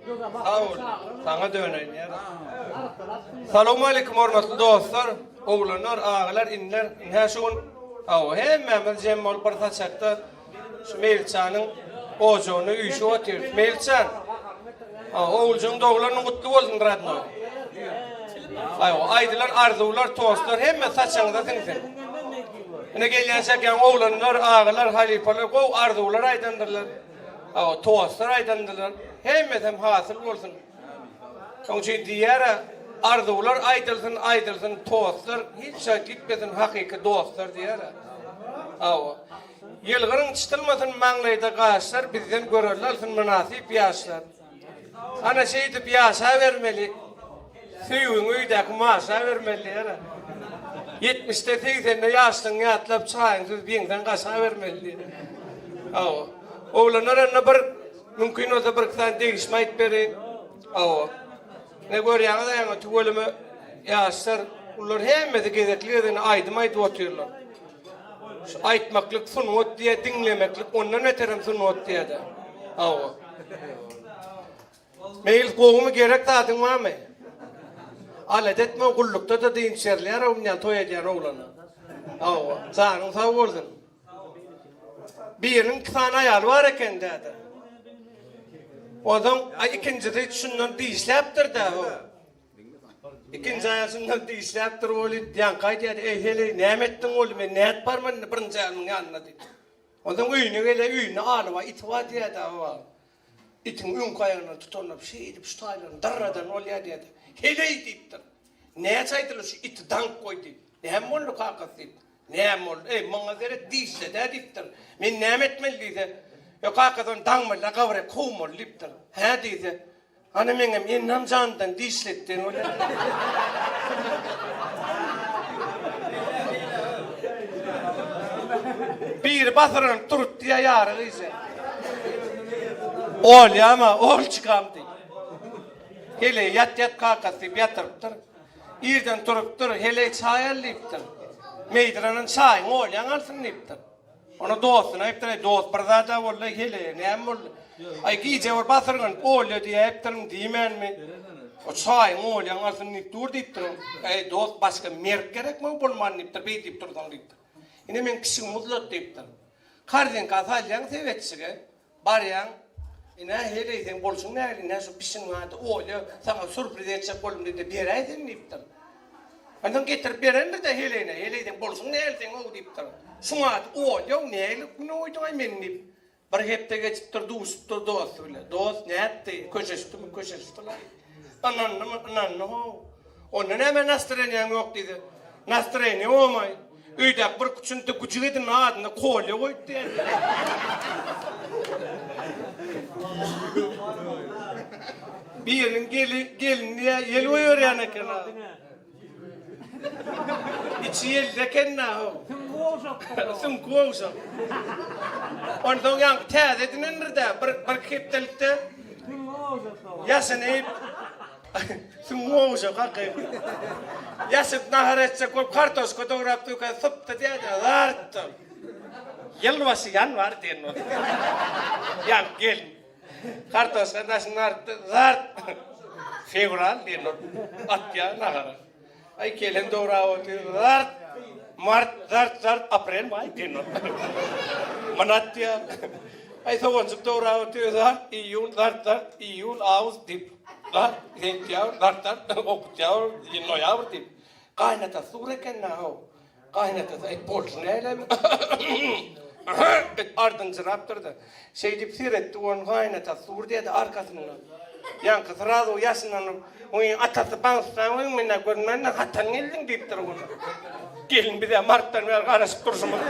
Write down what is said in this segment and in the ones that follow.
Sag bol. Saňa döneýin ýa. Salowmaleýkim hormatly dostlar, oglanlar, agalar, iniler. Ine şu gün hawa hemmämiz jem bolup bir saçakda şu Meýilçanyň ojagynda üýşüp otyrys. Meýilçan, oguljygyň doglan güni gutly bolsun radnoý. Aýwa, aýdylan arzuwlar, tostlar hemme saçagyňyza siňsin. Ine gelýänçäk ýaňy oglanlar, agalar, halypalar gowy arzuwlar aýdandyrlar. Hawa, tostlar aýdandyrlar. Hemmesem hasyl bolsun. Şonuň üçin diýýär-ä, arzuwlar aýdylsyn, aýdylsyn, tostlar hiç wagt ýitmesin hakyky dostlar diýýär-ä. Hawa. Ýylgyryň çytylmasyn maňlaýda gaşlar, bizden görelde alsyn mynasyp ýaşlar. Ana şeýdip ýaşabermeli. Söýgiňi öýdäki maşa bermeli diýer-ä. Ýetmişde, segsende ýaşlygyňy ýatlap, çaýyňy süzüp ýeňsäň gaşabermeli diýer. Hawa. Oglanlar onda bir, mümkin bolsa birki sany degişme aýdyp bereýin. Hawa. Ine görýäňiz ýaňy tüweleme ýaşlar, ulular hemmesi gezekli-gezegine aýdym aýdyp otyrlar. Şu aýtmaklyk sungat diýýär, diňlemeklik ondan beterem sungat diýýär-de. Hawa. Meýlis gowumy gerek zadyň barmy? Alada etme gullukda-da dynç berilýär o ýaly toý edýän oglana. Hawa, janyň sag bolsun. Biriniň iki sany aýaly bar eken däde. Onsoň ikinjisi şundan dişläpdir-dä. Ikinji aýal şundan dişläpdir weli, ýaňky aýdýardy, Eý, heleý, näme etdiň weli, men nädip barman indi birinji aýalymyň ýanyna diýip. Onsoň öýüne gelýär, öýünde aly bar, iti bar diýýär-dä, hawa. Itiň öňki aýagyndan tutanda şeýdip şu taýlaryny dyrradan bolýar diýýär-de. Heleý diýipdir. Näçe aýdyldy şu iti daňyp goý diýip. Näme boldy kakasy diýip. Näme boldy? Eý, maňa seret dişle-dä diýipdir. Men näme etmeli diýse, Ýok kakasy ony daňmaly-da gabra kowmaly diýipdir. Hä diýse, Hany meňem ennam jandan dişletdi bolýar. Biri basyranyp durupdy ýa ýary gyja. Olýama, ol çykam diýip. Heleý ýat ýat kakasy diýip ýatyrypdyr. Irden turupdyr, heleý çaý al diýipdir. Meýdiranan çaýyňy olýaň alsyn diýipdir. Onda dostuna aýypdyr, Aý, dost, bir zad-a boldy-aý, heleýe näme boldy? Aý, gije bir basyrganyp olýa diýäýipdirin diýmänmi? O çaýyň olýaň alsyn diýip dur diýipdir. Aý, dost, başga merk gerekmi bolman diýipdir, beý diýip dursaň diýipdir. Ine, meň pişigim uzlat diýipdir. Korzinka salýaň sebetjige, Barýaň, ine, heleý, seň bolşuň nähili, ine, şu pişigiň ady Olýa, saňa sýurpriz etjek boldum diýdi, beräý sen diýipdir. Onsoň getirip berendir-de heleýine, heleý, seň bolşuň nähili seň-ow diýipdir. Şuň ady Olýa-ow, nähili güne goýduň-aý meni diýip. Bir hepde geçipdir, duşupdyr dosty bile. Dost nätdi, köşeşdimi, köşeşdi-laý. Ynandymy, ynandy-how. Onda näme nastreniýaň ýok diýse, nastreniýa bolmaý. Öýdäki bir küçünti güjük edindi adyna Kolýa goýup diýen. Biriniň geli gelin diýä ýel goýberýän eken. Içi ýelde eken-dä ho. Süňňi gowşak. Süňki gowşak. Onsoň ýaňky täze edinendir-dä, bir bir hepdelikde. Süňňi gowşak. Ýaşyny Süňňi gowşak haky. Ýaşyp nahar etjek bolup kartoşka dograp durka sypdy diýýär-de, zartdy. Ýyl başy ýanwar diýen boldy. Ýaňky gelin. Kartoşka daşyny artdy, zart. Fewral diýen boldy. Atýar nahara. Aý gelin dograp otyr, zart. Mart, zart, zart, aprel, maý diýen boldy. Muny atýar. Aý soganjyk dograp otyr, zart, iýun, zart, zart, iýul, awgust diýip. Zart, sentýabr, zart, zart, oktýabr, noýabr diýip. Gaýynatasy dur eken-dä, how. Gaýynatasy, aý, bolşy nälemi? Diýip ardynjyrapdyr-da. Şeýdip seretdi, onuň gaýynatasy dur diýdi arkasyndan. Ýaňky srazu ýaşyndan, Oý, atasy bagyşlaň, öň men-ä görmändim, haçan geldiň diýipdir oňa. Gelin biz-ä martdan bäri garaşyp durşumyz.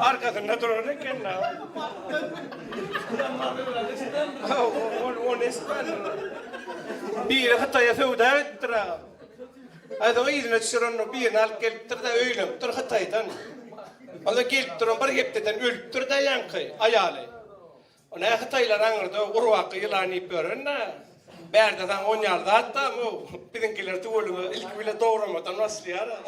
Arkasynda duran eken-dä. Ony eşitmändim. Biri Hytaýa söwda gidipdir aga. Aýdaň yzyna düşürenok, birini alyp gelipdir-de, öýlenipdir Hytaýdan. Onda gelip duran bir hepdeden ölüpdir-de ýaňky aýaly. O nä hytaýlar aňyrda gurbaky ýylan iýip ýören-dä. Bärde saňa on ýaly zat barmy-ow? Biziňkiler tüweleme ilki bile dogramadan başlaýar-a.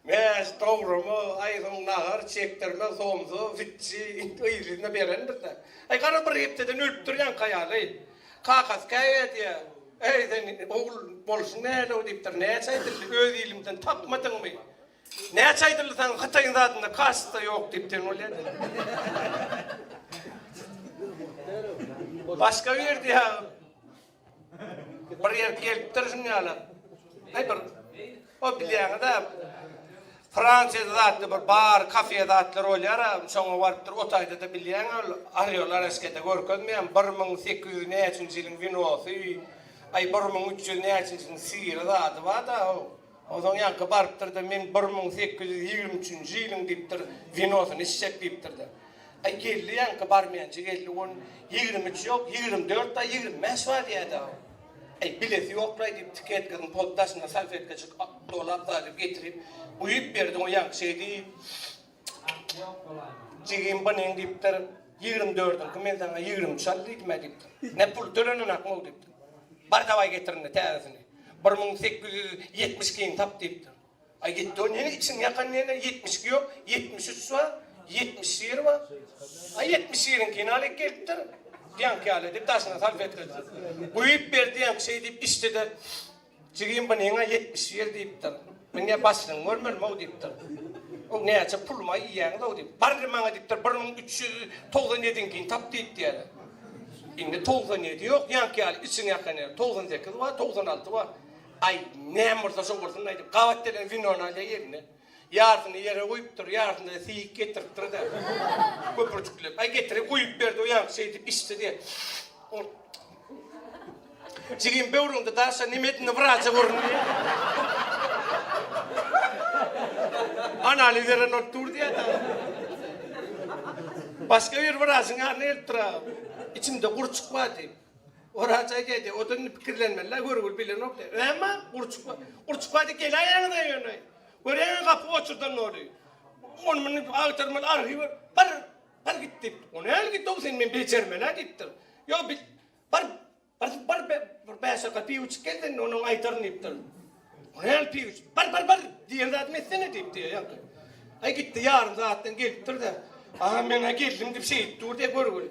Mäş, dograma, aý soň nahar, çekdirme, somsa, fitçi, indi yzly-yzyna berendir-dä. Aý gara bir hepdeden ölüpdir ýaňky aýaly. Kakasy käýýä diýýä. Eý sen ogul bolşuň nähili-ow diýipdir. Näçe aýdyldy öz ilimden tapmadyňmy? Näçe aýdyldy saňa Hytaýyň zadynda kassa ýok diýip sen bolýa diýip. Başga bir diýýä. Bir ýer gelipdir şuň ýaly. Aý bir o bilýäňiz-ä. Fransiýada zatly bir bar, kafe zatlar bolýar-a, şoňa barypdyr, o taýda-da bilýäň ol Orýol Araskede görkezmeýän 1800 näçinji ýylyň winosy, aý 1300 näçinji ýylyň syry zady bar-da o. Onsoň ýaňky barypdyr-da, men 1823-nji ýylyň diýipdir, winosyny içjek diýipdir-de. Aý geldi ýaňky barmençi geldi on 23 ýok, 24 da 25 bar diýýä-dä. Aý bilesi ýok-laý diýip tiketkasyny pod daşyna salfetkajyk dolap zadyp getirip guýup berdi o ýaňky şeý diýip. Jigim bu neň diýipdir, 24-üňki men saňa 23 al diýdim-ä diýipdir. Ne pul tölenenakmy-ow diýipdir. Bar dawaý getir indi täzesini. 1872-ni tap diýipdir. Aý gitdi o nene içiň ýakan nene 72 ýok, 73 bar, 71 bar. Aý 71-iňkini alyp gelipdir. Ýaňky ýaly edip daşyna salfetka guýup berdi ýaňky şeý diýip içdi-de Jigim bu neňä 71 diýipdir. Men ýa başyny görmelim-ow diýipdir. O näçe puluma iýýäňiz-ow diýip. Bar maňa diýipdir 1397-iňkini tap diýip diýýär. Indi 97 ýok ýaňky ýaly içiň ýakan ýaly 98 bar, 96 bar. Aý, näme bolsa şo bolsun aýdyp, gabat gelen winony alýar eline. Ýarsyny ýere guýupdyr, ýarsyny-da siýik getiripdir-de. Köpürjikläp. Aý, getirip guýup berdi, o ýaňky şeýdip içdi diýýär. Ol Jigim böwrüňde daşa neme edindi wraça görün diýýär. Analiz beren bolup dur diýýär. Başga bir wraçyň ýanyna gelipdir. Içimde gurçuk bar diýip. Oraç aýdýardy, o-da indi pikirlenmeli-dä, görgüli bilenok diýýär. Näme? Gurçuk bar. Gurçuk bar diýip geläýeňiz-ä ýöne. Görýäňmi gapy oçurdan doly. Ony-muny agtarmaly arhiwe bar, bar git diýip. O nähili git-ow sen men bejermeli-ä diýipdir. Ýok, bil, bar, bar, bar, bir bäş dakika piw içip gel sen, onuň aýdaryn diýipdir. O nähili piw iç? Bar, bar, bar diýen zadymy etsene diýip diýýär ýaňky. Aý gitdi ýarym sagatdan gelipdir-de. Aha men-ä geldim diýip şeýdip dur diýýär görgüli.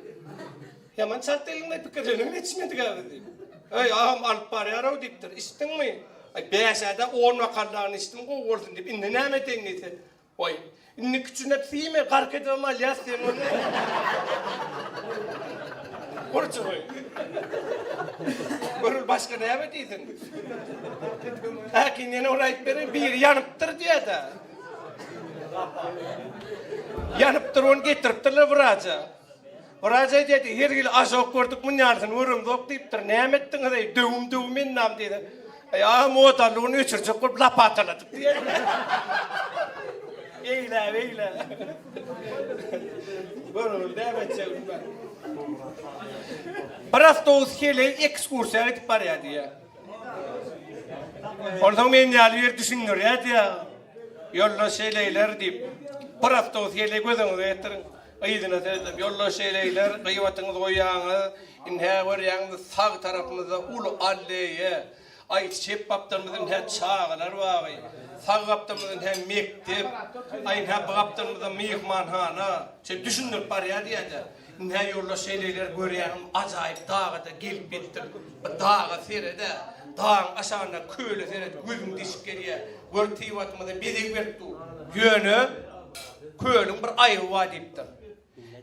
Ýaman çalt eliňle pikirleniň ýetişmedik-ä biz diýip. Eý, agam alyp barýar-ow diýipdir. Içdiňmi? Aý, bäş-ä-de on bokallagyny içdim, gowy bolsun diýip. Indi näme edeýin diýse. Goý, indi küçüne psimi gark edibem alýas diýen boldy. Gurçugy. Görül başga näme diýsin? Häkin ýene bir aýdyp bereýin, biri ýanypdyr diýýär-de. Ýanypdyr, ony getiripdirler wraja. Wraç aýdýardy, her hili ažok gördük, muny ýalysyny göremzok diýipdir. Näme etdiňiz-eý, döwüm-döwüm endam diýse. Aý, agam odanlygyny öçürjek bolup lapataladyk diýýär. Eýle, beýle. Görgüli näme etjegini bilmän. Bir awtobus heleý ekskursiýa gidip barýar diýýär. Onsoň men ýaly bir düşündirýär diýýär. Ýoldaş heleýler diýip, bir awtobus heleý göz öňüňize getiriň. Yzyna seredip, Ýoldaş heleýler, gyýbatyňyzy goýýaňyz, ine, görýäňizmi, sag tarapymyzda uly alleýa, aý, çep gapdalymyzda ine, çagalar bagy, sag gapdalymyzda ine, mekdep, aý, ine, bu gapdalymyzda myhmanhana, şeýdip düşündirip barýar diýýär-de. Ine, ýoldaş heleýler, görýäňizmi, ajaýyp daga-da gelip ýetdik. Bu daga sered-ä, dagyň aşagynda köle seret, gözüň deşip gelýär. Gör, tebigatymyza bezeg berip dur. Ýöne, Kölüň bir aýby bar diýipdir.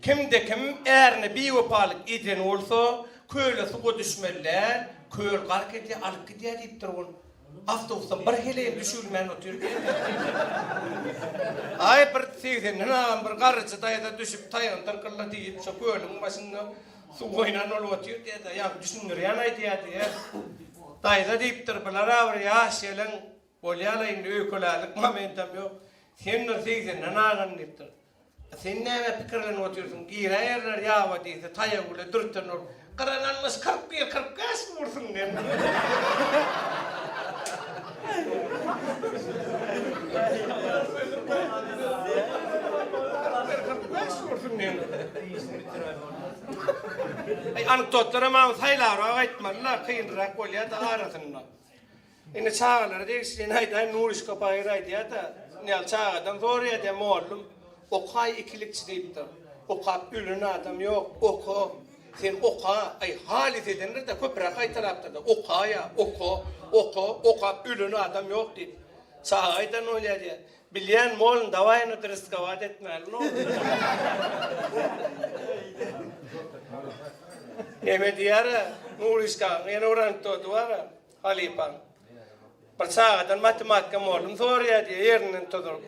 Kimde-kim ärine biwepalyk eden bolsa, köle suwa düşmeli däl, köl gark edýär, alyp gidýär diýipdir ol. Awtobusdan bir heleýem düşübilmän otyr diýýär. Aý, bir segsenden agan bir garryja daýza düşüp, taýagyny dyrkylla diýip, şo kölüň başynda suw oýnan bolup otyr diýýär-de, ýa düşündirýän aýdýar diýýär. Daýza diýipdir, bular-a bir ýaş ýeleň Bolýa-la indi öýkelärlik momentem ýok. Sen bir segsenden agan diýipdir. Sen näme pikirlenip otyrsyň, giräýerler ýaba diýse, taýagy bile dürten bolup, Gyran almyş 41, 45 ursun diýen. Ursun diýen. Aý anekdotlaram saýlabrak aýtmaly-la, kynrak bolýa-da arasynda. Indi çagalara degişlini aýdaýyn, Nurişka paýyr aýdýar-da. Ýaly çagadan soraýar diýýär, Mollum, okaý ikilikçi diýipdir. Okap ölen adam ýok, oka. Sen oka, aý halys edendir-de, köpräk gaýtalapdyr-da, okaýa, oka, oka, okap ölen adam ýok diýip. Çaga aýdan bolýar diýýär. Bilýän mollum, dawaý indi riskowat etmäli no. Neme diýýär-ä, Nuryşkaň ýene bir anekdody bar-a, halypaň. Bir çagadan matematika mollum soraýar diýýär, ýerinden turup.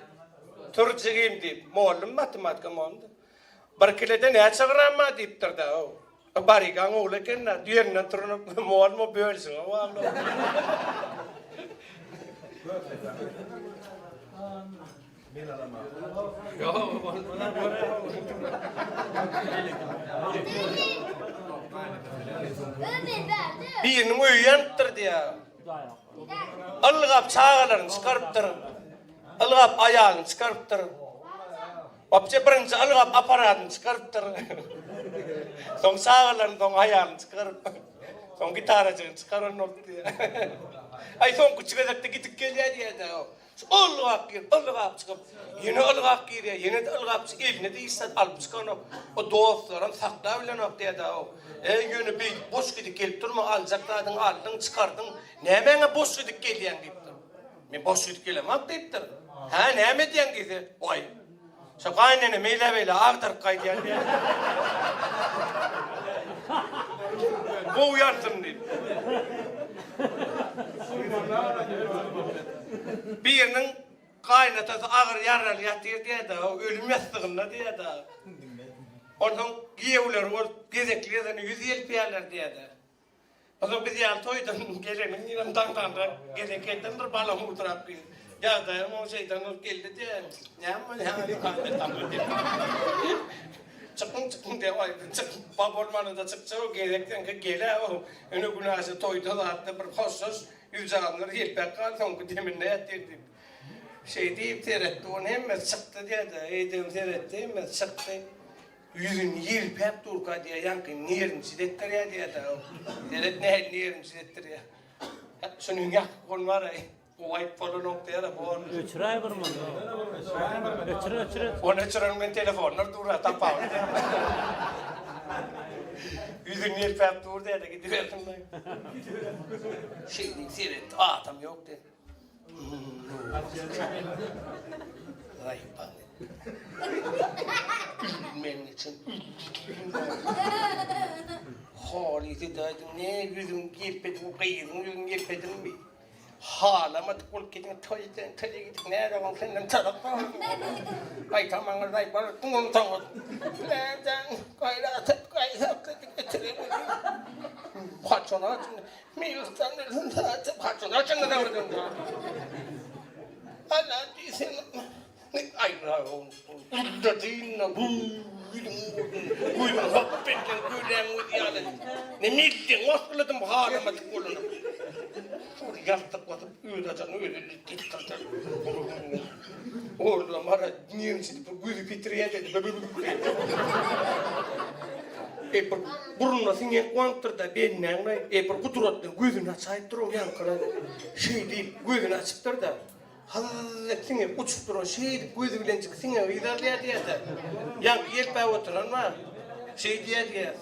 Tur jigim diýip, mollum matematika mollum. Bir kilede näçe gram bar diýipdir-dä. Barygaň ogly eken-dä, ýerinden turup, mollum o bölşüňe bagly. Biriniň öýi ýanypdyr diýýär. Ylgap çagalaryny çykarypdyr. Ylgap aýalyny çykarypdyr. Wapçe birinji ylgap apparatyny çykarypdyr. Soň çagalaryny, soň aýalyny çykaryp, soň gitarajygyny çykaran bolupdy diýýär. Aý soňky gezekde gidip gelýär diýýär-de. Ylgap girip, ylgap çykyp, ýene ylgap girýär, ýene-de ylgap çykyp, eline-de hiç zat alyp çykanok. O dostlaram saklabilenok diýýär-de. Eý, ýöne beýdip boş gidip gelip durma, aljak zadyňy aldyň, çykardyň, nämäňe boş gidip gelýäň diýipdir. Men boş gidip gelemok diýipdir. Hä, näme edýäň diýse, Waý, şo gaýynene meýle-beýle agdaryp gaýdýan diýýär. Gowy ýansyn diýip. Biriniň gaýynatasy agyr ýaraly ýatyr diýýär-de, ölüm ýassygynda diýýär-de. Onsoň giýewleri bolup gezekli-gezegine ýüz ýelpeýärler diýýär-de. Onsoň biz ýaly toýdan geleniň ýylan daňdanrak gelen ketden bir balam utrap bir ýagdaýam o şeýtan bolup geldi diýýär. Näme bolýar gaýynatam diýip. Çykyň çykyň diýip aýtdy. Çyk bolmanda-da çykjak gezek seňki gel-ä o. Ine günaşa toýda zatda bir hoşlaşyş ýüzjagazlar ýelpäp galdy soňky deminde ýatyr diýip. Şeý diýip seretdi ony hemmesi çykdy diýýär-de. Eýdem seretdi hemmesi çykdy. Ýüzüni ýelpäp durka diýýär ýaňky nerwniçit etdirýär diýýär-de. Seret nähili nerwniçit etdirýär. Şunuň ýakyp bolmar-aý. Gowy aýyp bolanok diýýär-de bu ony. Öçüräý bir muny. Öçür öçür. Ony öçüren bilen telefonlar dur-a tapawut. Ýüzüni ýelpäp dur diýýär-de gidibersin. Şeý diýip seretdi, adam ýok diýdi. Zaýypbaň. Ülmen geçen Halysy daýdyň ne ýüzüň ýelpediň gyzyň ýüzüň ýelpediňmi? Halamadyk bolup gediň toýdan toýa gidip näde oň senden çalak Gaýta maňa zaýypbaň soň Näden gaýrat et gaýrat et getirip Haçan açyn Milsan haçan açyn Ala diýsin Gözüni açypdyr-da. Hazyt siňek uçup duran şeýdip gözi bilenjik siňegi yzarlaýar diýýär-de. Ýaňky ýelpäp oturan bar. Şeý diýýär diýýär.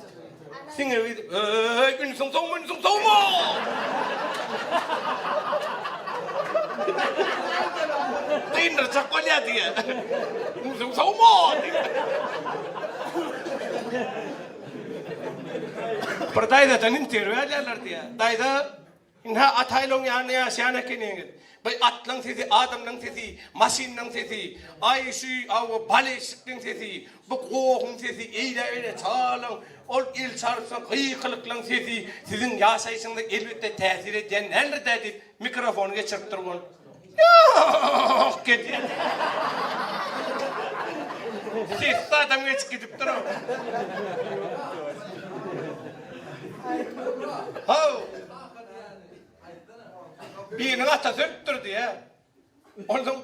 Siňegi yz, Eý, ünsüň sowma, ünsüň sowma! Dyndyrjak bolýar diýýär. Ünsüň sowma! diýip. Bir daýzadan interwýu alýarlar diýýär. Daýza Ynha, Ataýlaň ýanynda ýaşaýan ekeniňiz. Bu atlaň sesi, adamlaň sesi, maşynlaň sesi, aý şu awa baleşikliň sesi, bu gohuň sesi, eýle-beýle çagalaň, ol el çarpsa gykylyklaň sesi siziň ýaşaýşyňyza elbetde täsir edýän däldir-dä diýip, mikrofony geçiripdir ol. Ýok gelýär. Sessiz adam geçip gidipdir. Haw. Biriniň atasy ölüpdir diýýär. Onsoň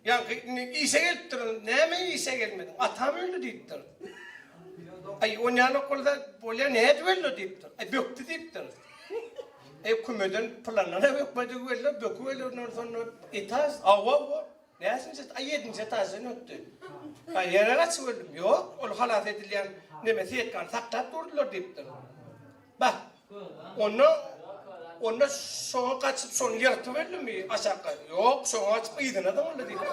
ýaňky indi işe gelipdir. Näme işe gelmediň? Atam öldi diýipdir. Aý, onýanok bolsa bolýa nädip öldi diýipdir. Aý, bökdi diýipdir. Eý, kümeden pylandan-a bökmedigi belli, böküp ölenler sonda etaž, awa, awa. Näçinji a ýedinji etaždan ötdi. A ýere gaçyp öldüm. Ýok, ol halas edilýän neme setkany saklap durdular diýipdir. Bah. Onda onda şoňa gaçyp şony ýyrtyp öldümi aşakga? Ýok, şoňa gaçyp yzyna zyňyldy diýipdir.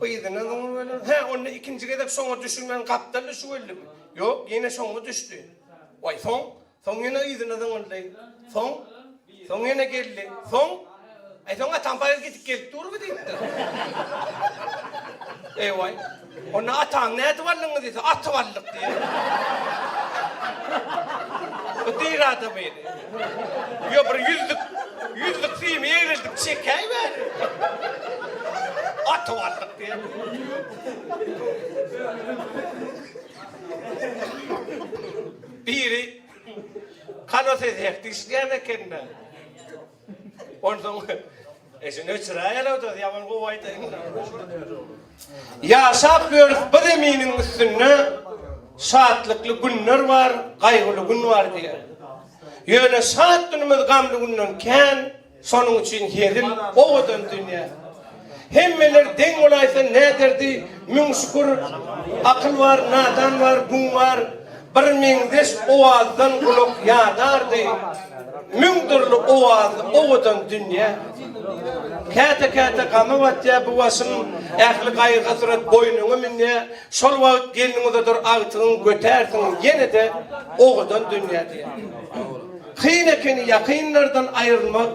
Yzyna zyňyp öldüm. Hä, onda ikinji gezek şoňa düşürmän gapdal düşüp öldümi? Ýok, ýene şoňa düşdi. Waý, soň Soň ýene yzyna zyňyldy. Soň, soň ýene geldi. Soň, Aý, soň atam paýyr gidip gelip durmy diýipdir. Eý-waý, onda ataňy nädip aldyňyz diýse, atyp aldyk diýýär. Bu diri adamyny. Ýo, bir ýüzlük, ýüzlük simi egrildip çekäý bäri. Atyp aldyk diýýär. Biri kalosezekde işleýän eken-dä. Onsoň eşini öçüräýeli-ow, ýaman gowy aýdaýyň. Ýaşap ýörüs bu zeminiň üstünde, Şatlykly günler bar, gaýgyly gün bar diýýär. Ýöne şat günümiz gamly günden kän, Şonuň üçin hezil, owadan dünýä. Hemmeler deň bolaýsa näderdi, müň şükür, akyl bar, nadan bar, güň bar, bir meňzeş owazdan gulak ýadardy. Müň dürli owazly owadan dünýä. Käte-käte gama batýar bu başym, ähli gaýgy-hasrat boýnuňa münýär. Şol wagt gelniň uzadar agtygyň götärsiň ýene-de owadan dünýä diýýär. Kyn ekeni ýakynlardan aýrylmak,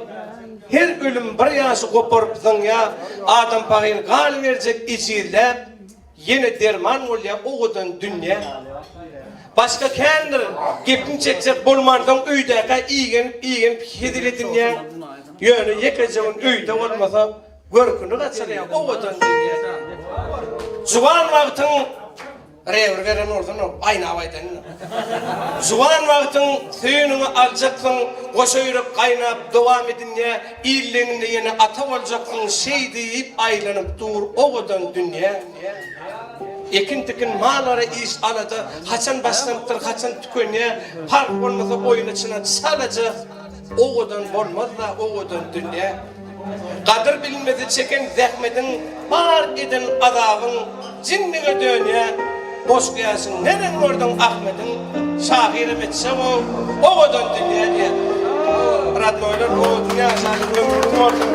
her ölüm bir ýaşy goparyp zyňýa, adam pahyr galyberjek ejizläp, ýene derman bolýa owadan dünýä. Başga kändir, gepim çekjek bolmansoň öýdäkä igenip igenip hezil edinýäň, ýöne ýekeje gün öýde bolmasa görküni gaçyrýa owadan dünýä. Juwan wagtyň Rewir beren bolsun-ow, aýnap aýdaýyn-da. Juwan wagtyň söýeniňi aljaksyň, goşa ýürek gaýnap dowam edinýä, illeňinde ýene ata boljaksyň, şeý diýip aýlanyp dur owadan dünýä. Ekin-tikin, mal-gara, iş-alada haçan başlanypdyr, haçan tükenýä, parh bolmasa oýna-çyna çalaja owadan bolmaz-da owadan dünýä. Gadyr bilmedi çeken zähmediň, bar eden azabyň jindige dönýä, Goşgy ýaşyň neden gördüň Ahmediň, şahyram etjeg-ow, owadan dünýä diýýä. Radnoýlar owadan ýaşadyň ömrüň bolsun.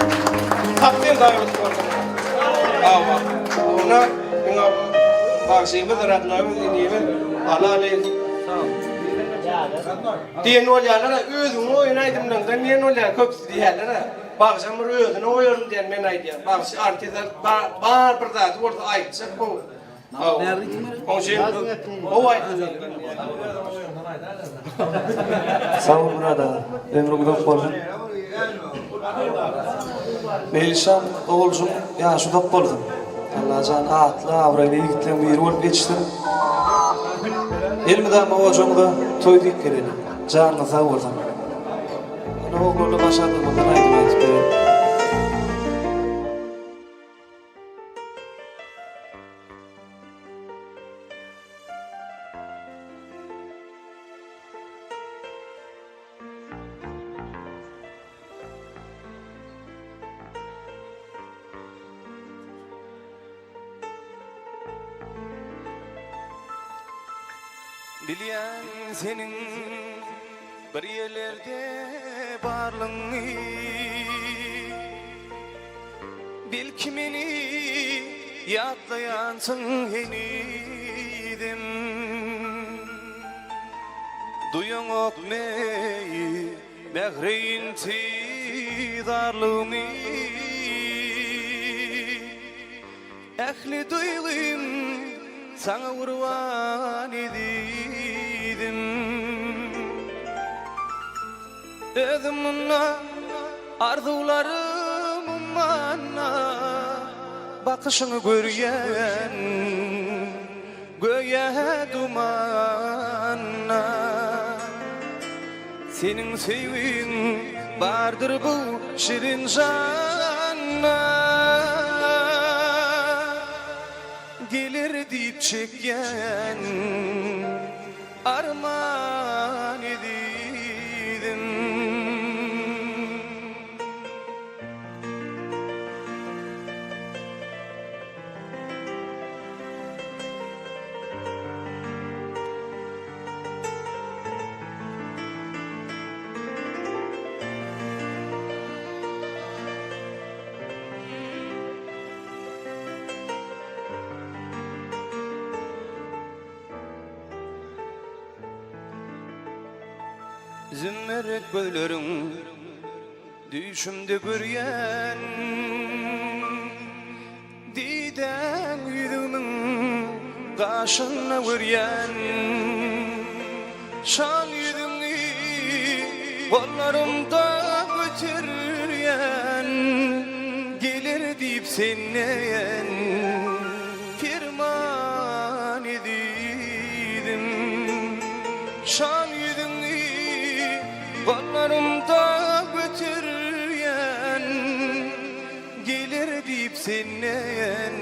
Tapdym saglyk bolsun. Hawa. Onda diňe bagşymyz radnoýymyz inimiz Alaly. Diýen bolýarlar-a, özüňi goýun aýdymlaňdan diýen bolýar köpüsi diýýärler-ä. Bagşam bir özüne goýaryn diýen men aýdýan. Bagşy artist bar bir zady bolsa aýtjak gowy. Oň üçin gowy aýdymlardan diýýän. Sag bol Myrat aga. Ömrüň uzak bolsun. Meýilşan oguljyň ýaşy uzak bolsun. Allajan atly abraýly ýigitleň biri bolup ýetişsin. Elmydama ojagyňyza toý diýip geleli. Janyňyz sag bolsun. Ana oglanlar başardygymyzdan aýdym aýdyp berelim. Bilýän seniň bir ýerlerde barlygyňy Belki meni ýatlaýansyň henizem Duýaňok meý mähre intizarlygymy Ähli duýgym saňa gurban ezizim. Özüm munda arzuwlarym ummanda Bakyşyňy görýän göýä dumanda. Seniň söýgiň bardyr bu şirin janda Geler diýip çekýän arman ezizim. Zümmerret gözleriň düýşümde görýän Didäň ýüzümiň gaşynda görýän Şal ýüzüňi gollarymda göterýän Geler diýip senden Perman ezizim, şan ýüzüňi gollarymda göterýän, Geler diýip senden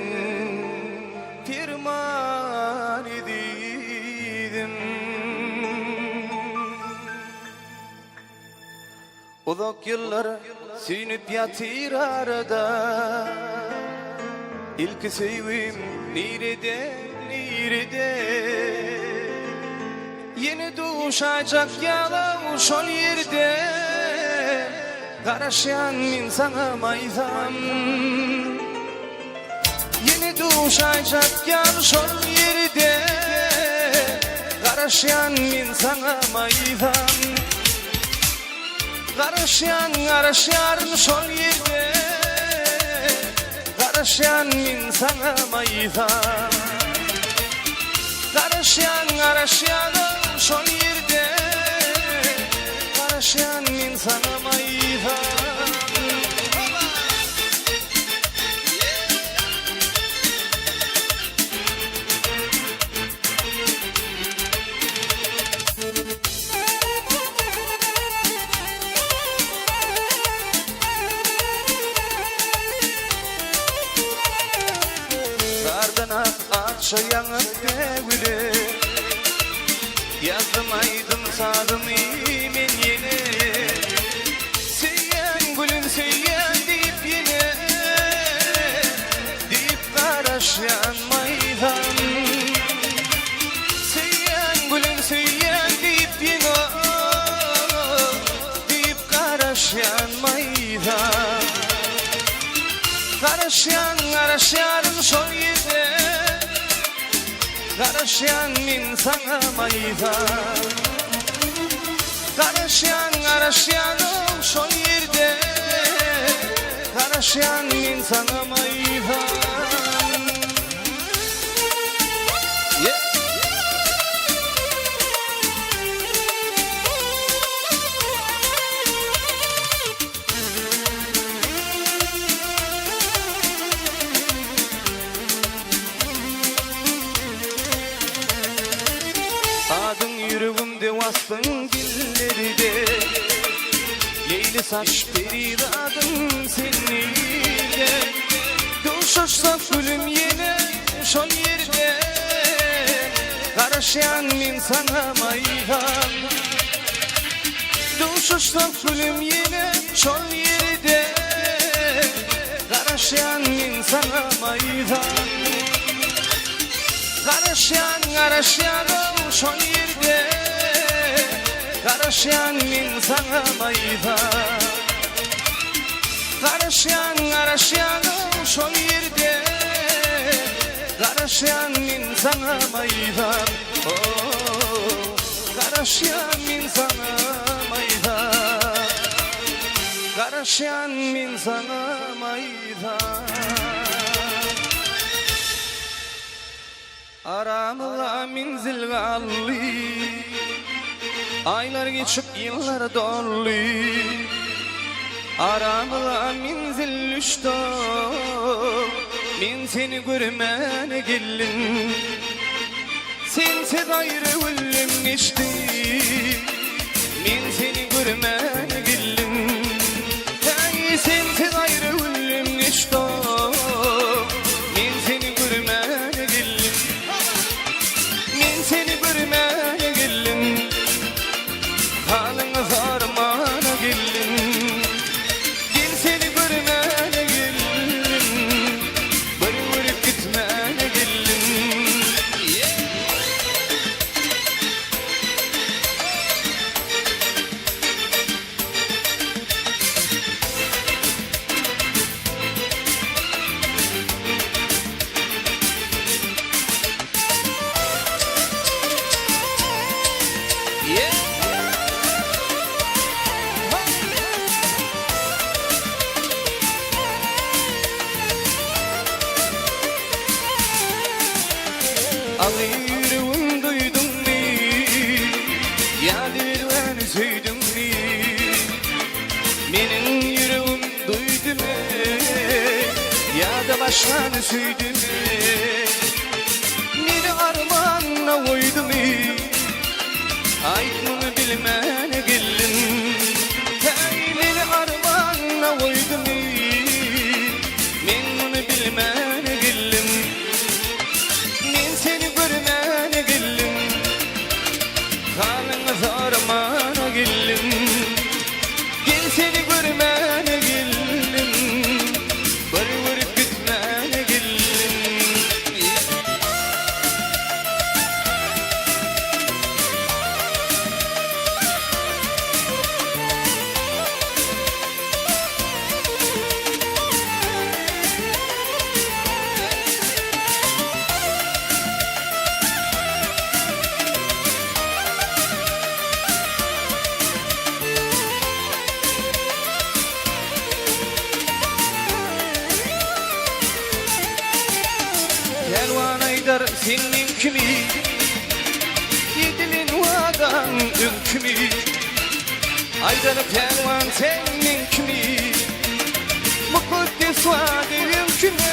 perman ezizim. Uzak ýyllar süýnüp ýatyr arada Ilki söýgim nirede, nirede Ýene duşaýjak ýaly şol ýerde Garaşýan men saňa maýsam Ýene duşaýjak ýaly şol ýerde Garaşýan men saňa maýsam Garaşýan garaşýaryn şol ýerde Garaşýan men saňa maýsam Garaşýan garaşýaryn şol ýerde Garaşýan men saňa maýsam. Gardan ak akja ýaňak bägüle Ýazdym aýdym sazymy men ýene Söýýän gülüm söýýän diýip ýene Diýip garaşýan maýsam Söýýän gülüm söýýän diýip ýene Diýip garaşýan maýsam Garaşýan garaşýaryn şol ýerde Garaşýan men saňa maýsa Garaşýan garaşýanym şol ýerde Garaşýan men saňa maýsa Adyň ýüregimde waslyň dillerde Leýli saç perizadym sen nirde Duşuşsak gülüm ýene şol ýerde Garaşýan men saňa maýsam Duşuşsak gülüm ýene şol ýerde Garaşýan men saňa maýsam Garaşýan garaşýanam şol ýerde Garaşýan men saňa maýsam Garaşýan garaşýanam şol ýerde Garaşýan men saňa maýsam Oh Garaşýan men saňa maýsam Garaşýan men saňa maýsam Aramyzda menzil galdy Aýlar geçip ýyllar doldy Aramyza menzil düşdi Men seni görmäne geldim Sensiz aýry günlem geçdi Men seni görmäne geldim Häý sensiz aýry günlem geçdi Men seni görmäne geldim Men seni görmäne geldim Halyňy sormana geldim Gel seni görmäne geldim Bir görüp gitmäne geldim Yeah. Agy ýüregim duýduňmy Ýa dilbäni söýdüňmi Meniň ýüregim duýdumy Ýa-da başgany söýdümi Meni armanda goýdumy Aýt muny bilmän geldim Häý meni armanda goýdumy Men muny bilmän geldim Men seni görmäne geldim Halyňy soramana geldim Gel seni görmäne geldim Bir görüp gitmäne geldim. Pälwan aýdar, sen meňkimi, Edilen wadaň öňkimi? Aýdar pälwan, sen meňkimi, Mukaddes wada öňkimi?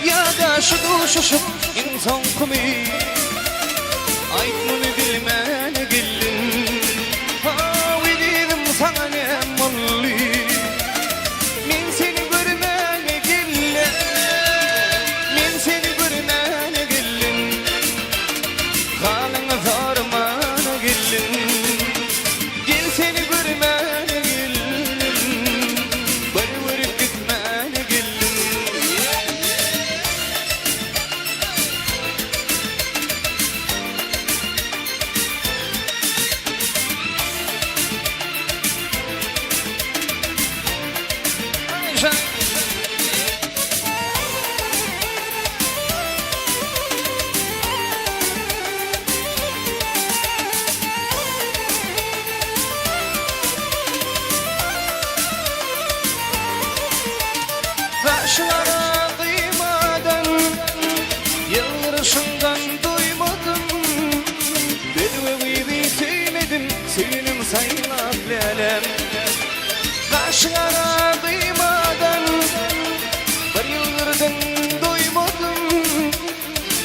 Ýa-da şu duşuşyk iň soňkumy? Aýt muny bilmän geldim. Haw ezizim saňa näm boldy? Men seni görmäne geldim. Men seni görmäne geldim. Halyňy sormana geldim. Gel seni görmäne geldim. Bir görüp gitmäne geldim. Gaşlara gyýmadan, Ýylgyryşyňdan doýmadym. Bedwe gyzy söýmedim, Söýenim saýlap lälem. Gaşlara gyýmadan, Bir ýylgyrdyň doýmadym.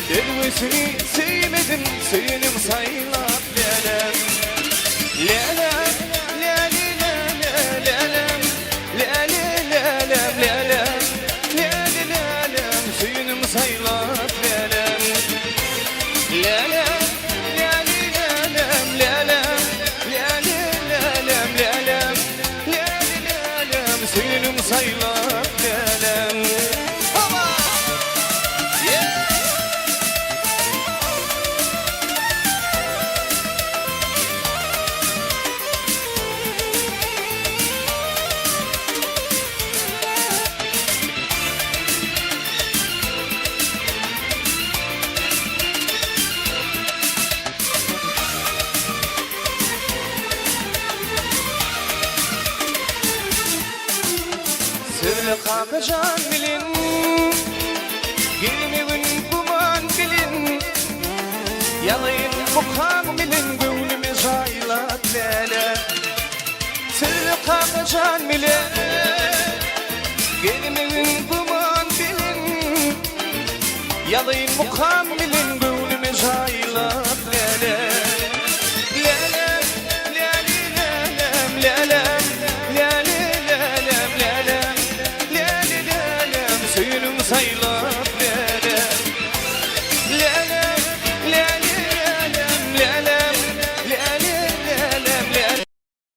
Bedwesini söýmedim, Söýenim saýlap lälem. Lälem, läli läle, lälem, läli lälem, lälem, läli lälem, Söýenim saýlap lälem. Lälem, läli lälem, lälem, läli lälem, lälem, läli lälem, Söýenim saýlap lälem. Hoba! Yeah! Söyle kakajan bilin, Gelmegin güman bilin, Ýalayyn mukam bilin, Göwnüme jaýlap läle. Söyle kakajan bilin, Gelmegin güman bilin, Ýalayyn mukam bilin, Göwnüme jaýlap.